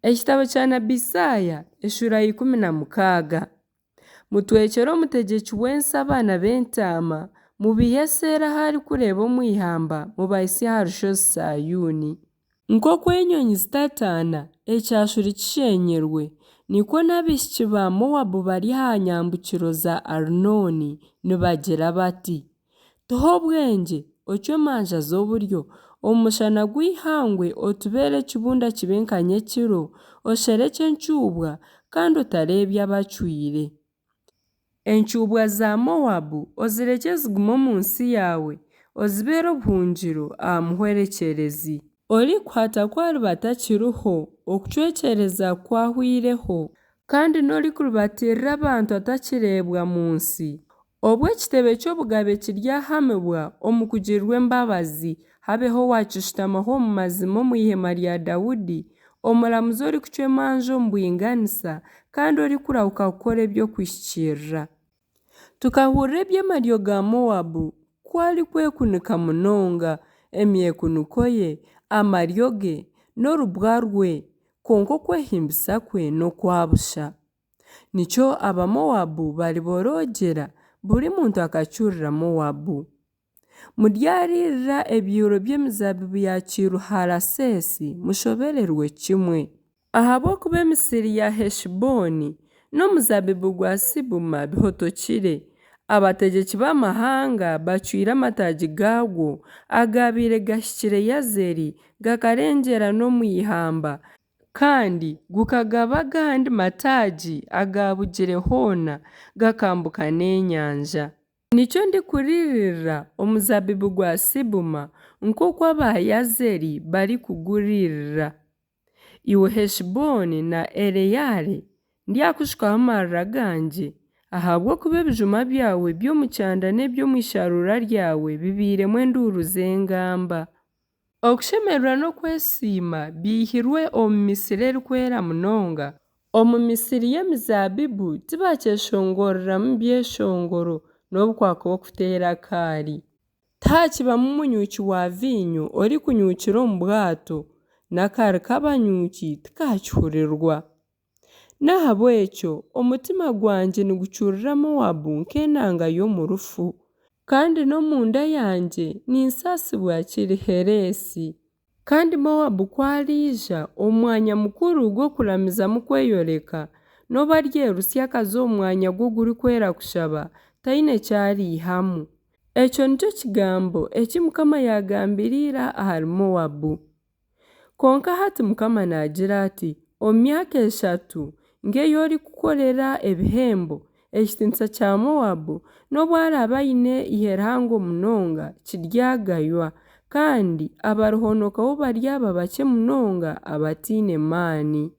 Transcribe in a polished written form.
Ekitabo kya nabi Isaaya eshuura ya 16. Mutwekyere omutegyeki w'ensi abaana b'entaama, mubaihe seeri ahu arikureeba omu ihamba, mubahitsye aha Rushozi Saayuuni. Nk'oku enyonyi zitataana ekyashuri kisheenyirwe, nikwo n'abaishiki ba Moabu bari aha nyambukiro za Arunooni nibagira bati, Tuhe obwengye, ocwe emanja z'oburyo, omu mushana gw'eihangwe otubeere ekibunda kibe nka nyekiro, osherekye encuubwa, kandi otareebya abacwire. Encuubwa za Moabu ozirekye zigume omu nsi yaawe, ozibeere obuhungiro aha muhwerekyerezi. Orikuhata ku ariba atakiriho, okucwekyereza kwahwaireho, kandi n'orikuribatiirira abantu atakireebwa mu nsi, obwo ekitebe ky'obugabe kiryahamibwa omu kugirirwa embabazi, habeho owaakishutamaho omu mazima omu ihema rya Daudi, omuramuzi orikucwa emanja omu bwinganisa, kandi orikurahuka kukora eby'okuhikiirira. Tukahurira eby'amaryo ga Moabu, ku arikwekunika munonga, emyekuniko ye, amaryo ge, n'orubwa rwe, kwonka okwehimbisa kwe n'okwa busha. Nikyo Abamoabu bariboroogyera, buri muntu akacurira Moabu. Muryaririra ebyiro by'emizaabibu ya Kiiruharaseesi, mushobererwe kimwe. Ahabw'okuba emisiri ya Heshibooni n'omuzaabibu gwa Sibuma bihotokire. Abategyeki b'amahanga bacwire amataagi gaagwo, agaabaire gahikire Yazeri, gakarengyera n'omu ihamba, kandi gukagaba agandi mataagi agaabugire hoona, gakambuka n'enyanja. Nikyo ndikuririra omuzaabibu gwa Sibuma, nk'oku aba Yazeri barikuguririra. Iwe Heshibooni na Eleyaale, ndyakushukaho amarira gangye, ahabw'okuba ebijuma byawe by'omu kyanda n'eby'omu ishaaruura ryawe bibairemu enduuru z'engamba. Okushemererwa n'okwesiima biihirwe omu misiri erikwera munonga, omu misiri y'emizaabibu tibakyeshongoreramu byeshongoro, nobu kwakuba okuteera akaari. Tihakibamu munyuuki wa viinyo orikunyuukira omu bwato, n'akaari k'abanyuuki tikaakihurirwa. N'ahabw'ekyo omutima gwangye nigucurira Moabu nk'enanga y'omu rufu, kandi n'omunda yangye ninsaasibwa Kirihereesi. Kandi Moabu ku ariija omu mwanya mukuru gw'okuramizamu kweyoreka, nobu aryerusya akaza omu mwanya gwe ogurikwera kushaba, taine ki ariihamu. Ekyo nikyo kigambo eki Mukama yaagambire ira ahari Moabu. Kwonka hati Mukama naagira ati, Omu myaka eshatu, nk'ei orikukorera ebihembo, ekitiinisa kya Moabu, nobu araabe aine eihe rihango munonga, kiryagaywa, kandi abarihonokaho baryaba bakye munonga abataine maani.